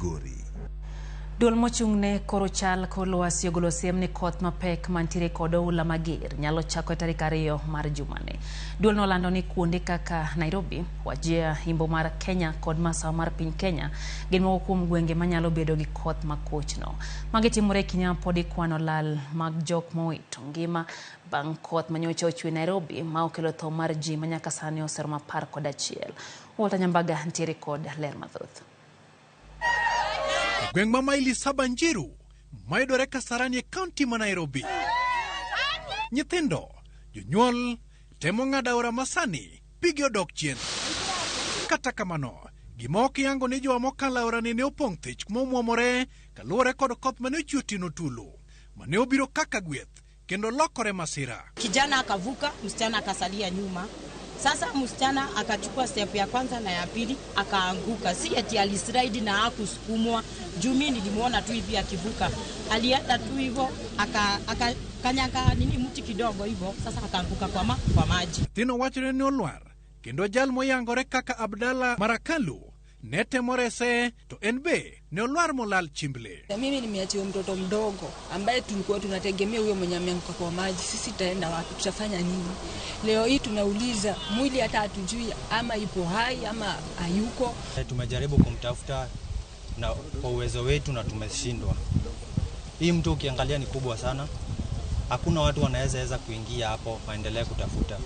Migori. Duol mochung' ne koro chal kor lwasi ogolo siem ni koth mapek mantiere kod oula mager nyalo chako e tarik 2 mar jumani. Duol nolando ni kuonde kaka Nairobi, Wajir, Imbo mar Kenya kod Masawa mar piny Kenya gin moko kuom gwenge manyalo bedo gi koth makochno. Magi timore e kinde ma pod ikwano lal mag jok mowito ngima bang' koth manyocha ochwe Nairobi ma okelo tho mar ji manyaka sani oseromo 11. Walter Nyambaga ntiere kod ler mathoth. E gweng' ma maili 7 Njiru mayudore Kasarani e kaunti ma Nairobi. Nyithindo, jonyuol temo ng'ado aora masani pigi odok chien. Kata kamano, gima ok yango ni jowa mokalo aorani ne opong' thich momwomore kaluwore kod koth mane ochwe otieno tulu mane obiro kaka gweth kendo lokore masira. Kijana akavuka, msichana akasalia nyuma. Sasa msichana akachukua step ya kwanza na ya pili akaanguka, si ati alislide na hakusukumwa. Juu mimi nilimuona tu hivi akivuka, alienda tu hivyo aka kanyaga nini mti kidogo hivyo, sasa akaanguka kwa maji. Nyathino wachore ni olwar kendo jal moyangore kaka Abdalla Marakalu ne temo rese to en be ne olwar molal chimble. Mimi nimeachiwa mtoto mdogo ambaye tulikuwa tunategemea huyo mwenye ameanguka kwa maji. Sisi tutaenda wapi? Tutafanya nini? Leo hii tunauliza mwili hata hatujui ama ipo hai ama hayuko. Tumejaribu kumtafuta na kwa uwezo wetu na tumeshindwa. Hii mto ukiangalia ni kubwa sana, hakuna watu wanaweza weza kuingia hapo waendelee kutafuta,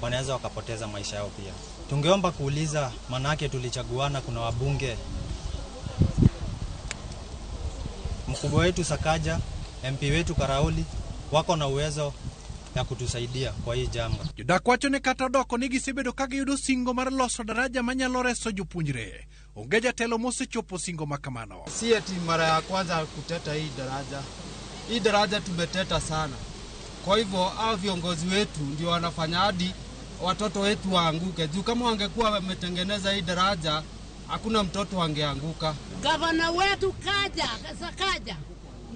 wanaweza wakapoteza maisha yao pia. Tungeomba kuuliza, manake tulichaguana, kuna wabunge, mkubwa wetu Sakaja, MP wetu Karaoli wako na uwezo ya kutusaidia kwa hii jambo. Jodak wacho ni kata odoko ni gisebedo ka giyudo singo mar loso daraja manyalo reso jopuonjre. Onge jatelo mosechopo singo makamano. Si eti mara ya kwanza kuteta hii daraja. Hii daraja tumeteta sana. Kwa hivyo hao viongozi wetu ndio wanafanya hadi watoto wetu waanguke. Juu kama wangekuwa wametengeneza hii daraja, hakuna mtoto angeanguka. Gavana wetu kaja, Sakaja,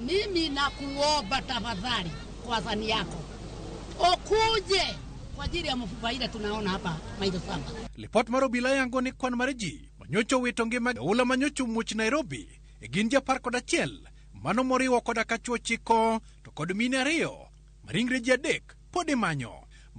mimi nakuomba tafadhali kwa sani yako ukuje kwa ajili ya mfupa ile tunaona hapa maili 7. Lipot mar obila yango ni kwan mar ji manyocha owito ngima e oula manyocha omuoch Nairobi e gin ji 11 mano moriwo koda ka chwo 9 to kod mine 2 ma ringre ji 3 pod imanyo.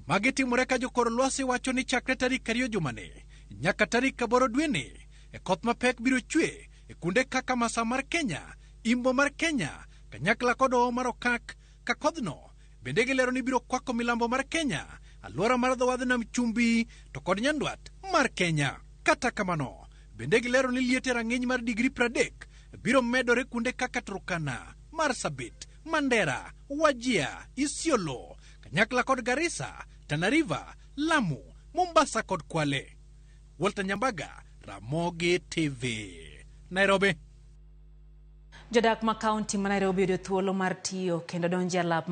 Magi timore ka jokor lwasi wacho ni chakre tarik 2 jumani nyaka tarik 8 dweni e koth mapek biro chwe e kuonde kaka Masawa mar Kenya, Imbo mar Kenya, kanyakla kod hoho mar Okak ka kodhno bende gilero ni biro kwako milambo mar Kenya, alwora mar dho wadh nam chumbi to kod nyandwat mar Kenya. Kata kamano, bende gilero ni liet e rang'iny mar digri 30 biro medore kuonde kaka Turkana, Marsabit, Mandera, Wajir, Isiolo, kanyakla kod Garissa, Tana River, Lamu, Mombasa kod Kwale. Walter Nyambaga, Ramogi TV, Nairobi. Jodak ma kaunti ma Nairobi oyudo thuolo mar tiyo kendo donjo e alap ma